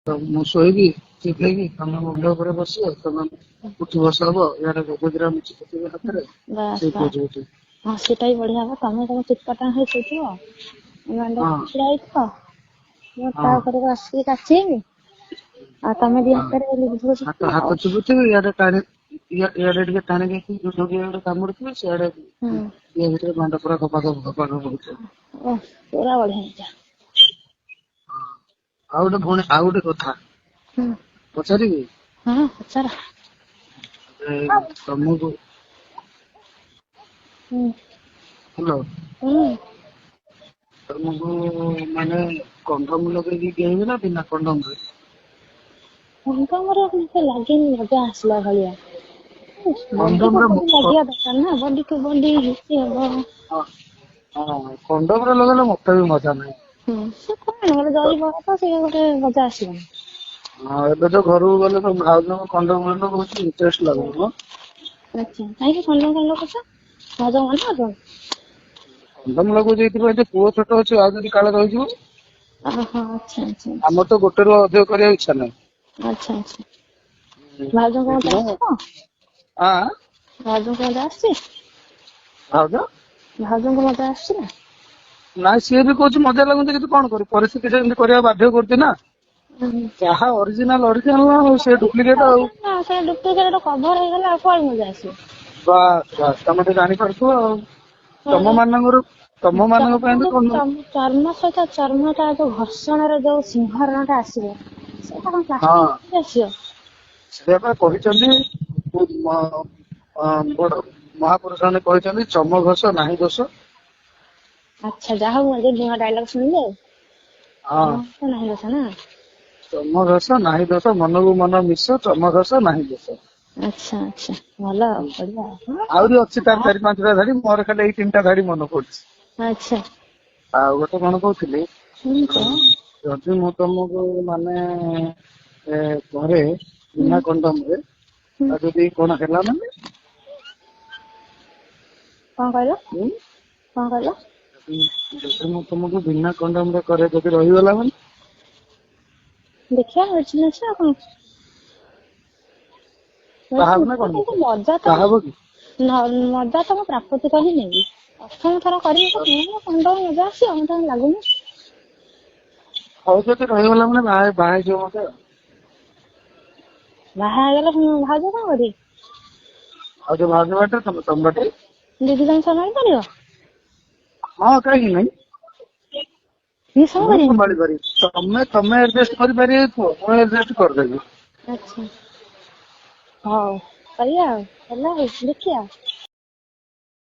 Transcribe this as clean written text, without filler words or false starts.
ତ ମୁଁ ଶୋଇବି ଚୁପ୍ ହେଇକି, ତମେ ମୁଣ୍ଡ ଉପରେ ବସିବ, ତମେ ଉଠି ବସ ହବ, ଇଆଡେ ଗୋଡ ଦିଟା ମୁଁ ଚିପୁଥିବି ହାତରେ, ବାସ୍ ସେଇ ବାସ୍। ପୋଜ ଉଠିବ। ହଁ, ସେଇଟା ବି ବଢିଆ ହବ। ତମେ ତମ ଚିତପଟାଙ୍ଗ ହେଇ ଶୋଇଥିବ, ଦାଣ୍ଡ ଛିଡା ହେଇଥିବ, ମୁଁ ତା ହଁ ଉପରକୁ ଆସିକି କାଚେଇବି, ଆଉ ତମେ ଦି ହଁ ହାତରେ ଲିଭୁ ହାତ ଚିପିବ ହାତ ଆଉ। ଚିପୁଥିବି, ଇଆଡେ ଟାଣି, ଇଆଡେ ଟିକେ ଟାଣିକି ଢୋକି କାମୁଡୁଥିବି ସିଆଡେ, ହୁଁ। ଇଏ ଭିତରେ ମାଣ୍ଡ ପୁରା ଖପା ଖପ ଖପା ଖପ ହଉଥିବ। ଓ, ପୁରା ବଢିଆ ମଜା। ଆଉ ଗୋଟେ ଭଉଣୀ, ଆଉ ଗୋଟେ କଥା ହୁଁ। ପଚାରିବି? ହଁ, ପଚାର। ଏ, ତମକୁ ହୁଁ। ହ୍ୟାଲୋ? ହୁଁ। ତମକୁ ମାନେ କଣ୍ଡମ ଲଗେଇକି ଗେହିବି ନା ବିନା କଣ୍ଡମ ରେ? କଣ୍ଡମରେ ମତେ ଲାଗେନି ମଜା ଆସିଲା ଭଳିଆ। ବଡି କଣ୍ଡମ କୁ ରେ ବଡି ଲାଗିବା ଦରକାର ନା, ବଡି କୁ ବଡି ଘଷି ହବ। ହଁ ହଁ, କଣ୍ଡମ ରେ ଲଗେଇଲେ ମତେ ବି ମଜା ନାହିଁ। ହୁଁ, ସେ କଣ ଗୋଟେ ଜରି ବଳ ତ ସେ ଗୋଟେ ମଜା ଆସିବନି। ହଁ, ଏବେ ତ ଘରକୁ ଗଲେ ସବୁ ଭାଉଜଙ୍କ କଣ୍ଡମ ଲଗଉଛି, ଇଣ୍ଟରେଷ୍ଟ ଲାଗୁନି ମ। ଆଚ୍ଛା, କାହିଁକି କଣ୍ଡମ କାଇଁ ଲଗଉଛ? ଭାଉଜ ମନା କରୁଛନ୍ତି? କଣ୍ଡମ ଲଗଉଛି ଏଇଥିପାଇଁ ଯେ ପୁଅ ଛୋଟ ଅଛି, ଆଉ ଯଦି କାଳେ ରହିଯିବ। ଓହୋ, ଆଚ୍ଛା ଆଚ୍ଛା ଆଚ୍ଛା। ଆମର ତ ଗୋଟେରୁ ଅଧିକ କରିବାକୁ ଇଚ୍ଛା ନାହିଁ। ଆଚ୍ଛା ଆଚ୍ଛା। ଭାଉଜଙ୍କ ମଜା ସେଇଥିପାଇଁ। ଆସିଛି ତ? ଆଁ ଭାଉଜଙ୍କ ମଜା ଆସିଛି? ଭାଉଜ? ଭାଉଜଙ୍କ ମଜା ଆସୁଛି ନା? ନାଇଁ, ସିଏ ବି କହୁଛି ମଜା ଲାଗୁନି, କିନ୍ତୁ କଣ କରିବି, ପରିସ୍ଥିତି ସେମିତି କରିବାକୁ ବାଧ୍ୟ କରୁଛି ନା। ହୁଁ। ଯାହା ଅରିଜିନାଲ ଅରିଜିନାଲ, ଆଉ ସେ ଡୁପ୍ଲିକେଟ ଆଉ। ନା, ସେ ଡୁପ୍ଲିକେଟ କଭର ହେଇଗଲା ଆଉ କୁଆଡେ ମଜା ଆସିବ? ବାସ୍ ବାସ୍, ତମେ ତ ଜାଣିପାରୁଥିବ ଆଉ। ତମ ମାନଙ୍କର, ତମ ମାନଙ୍କ ପାଇଁ ବି ଚର୍ମରୁ କଣ୍ଡମ। ଚର୍ମ ସହିତ ଚର୍ମ ଟା ଯୋଉ ଘର୍ଷଣର ଯୋଉ ସିଂହରଣ ଟା ଆସିବ, ସେଇଟା କଣ ହଁ ପ୍ଲାଷ୍ଟିକ ଆସିବ? ସେୟା ପା କହିଛନ୍ତି ବଡ ମହାପୁରୁଷ ମାନେ, କହିଛନ୍ତି ଚମ ଘଷ ନାହିଁ ଦୋଷ। ଆଚ୍ଛା, ଯାହା ହଉ ମୁଁ ଆଜି ନୂଆ ଡାଇଲଗ ଶୁଣିଲି ଆଉ। ହଁ। ଚମ ଘଷ ନାହିଁ ଦୋଷ ନା? ଚମ ଘଷ ନାହିଁ ଦୋଷ, ମନକୁ ମନ ମିଶ, ଚମ ଘଷ ନାହିଁ ଦୋଷ। ଆଚ୍ଛା ଆଚ୍ଛା, ଭଲ ଆଉ, ବଢିଆ ଆଉ। ଆହୁରି ଅଛି ତାର ଚାରି ପାଞ୍ଚଟା ଧାଡି, ମୋର ଖାଲି ଏଇ ତିନିଟା ଧାଡି ମନେ ପଡୁଛି। ଆଚ୍ଛା। ଆଉ ଗୋଟେ କଣ କହୁଥିଲି, ହୁଁ, କହ। ଯଦି ମୁଁ ତମକୁ ମାନେ ଘରେ ହୁଁ ବିନା କଣ୍ଡମରେ, ହୁଁ ଆଉ ଯଦି କଣ ହେଲା ମାନେ? କଣ କହିଲ? ହୁଁ? କଣ କହିଲ? ଯଦି ମୁଁ ତମକୁ ବିନା କଣ୍ଡମରେ କରେ, ଯଦି ରହିଗଲା ମାନେ? ଦେଖିବା, ମେଡିସିନ ଅଛି ଆଉ କଣ। ବାହା ମେଡିସିନ ହବ ନା ଅଛି, କଣ କିନ୍ତୁ ମତେ? ମଜା ତ ବାହା ହବ କି? ମଜା ତ ମୁଁ ପ୍ରାକୃତିକ ହିଁ ନେବି। ପ୍ରଥମ ଥର କରିବି ତ କଣ କଣ୍ଡମ ମଜା ଆସିବ? ମତେ କାଇଁ ଲାଗୁନି। ହଉ, ଯଦି ରହିଗଲା ମାନେ ବାହା ବାହା ହେଇଯିବ ମତେ ଆଉ। ବାହା ହେଇଗଲେ ପୁଣି ଭାଉଜ କଣ କରିବେ? ଆଉ ଯୋଉ ଭାଉଜ ବାଟରେ, ତମେ ତମ ବାଟରେ। ଦିଦି ତମେ ସମ୍ଭାଳି ପାରିବ? ହଁ, କାହିଁକି ନାଇଁ? ସିଏ ମୁଁ ସମ୍ଭାଳିପାରିବେନି? ସମ୍ଭାଳି ପାରିବି। ତମେ ତମେ ଆଡଜଷ୍ଟ କରିପାରିବ କୁହ, ମୁଁ ଆଡଜଷ୍ଟ କରିଦେବି। ଆଚ୍ଛା, ହଉ କରିବା ଆଉ, ହେଲା ଆଉ ଦେଖିବା।